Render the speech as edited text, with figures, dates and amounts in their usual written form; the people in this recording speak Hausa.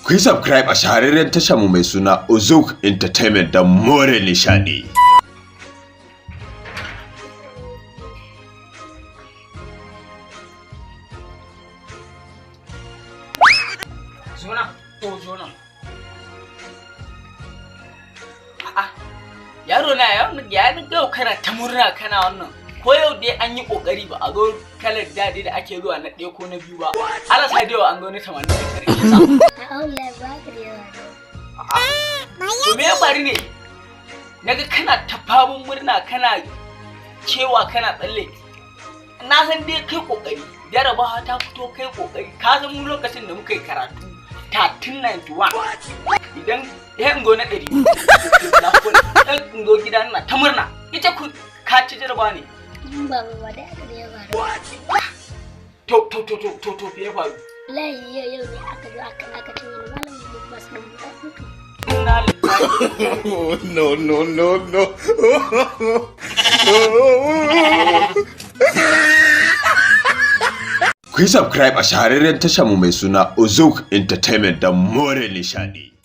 Ku yi subscribe a shahararren tashar mu mai suna Ozuk Entertainment don more nishaɗi. Zo nan, to zo nan. A'a, yaro na ya ya ga kana ta murna kana wannan. Ko yau dai an yi kokari ba a zo kalar dadi da ake zuwa na ɗaya ko na biyu ba. Ala sa dai an zo na 89. Allah ba ka da yawa. To me ya faru ne? Naga kana ta famun murna, kana cewa kana tsalle. Na san dai kai kokari, jarabawa ta fito, kai kokari. Ka san mu lokacin da muka yi karatu 1391, idan ya in zo na 100 na in zo gida ina ta murna. Ita ku ka ci jarabawa ne? In ba ba da aka da yawa. To, me ya faru? Wallahi yau yau ne aka zo aka ce wani malamin bas din mu ta mutu. Inna lillahi. No, no, no, no. Ku yi subscribe a shahararren tashar mu mai suna Ozuk Entertainment don more nishaɗi.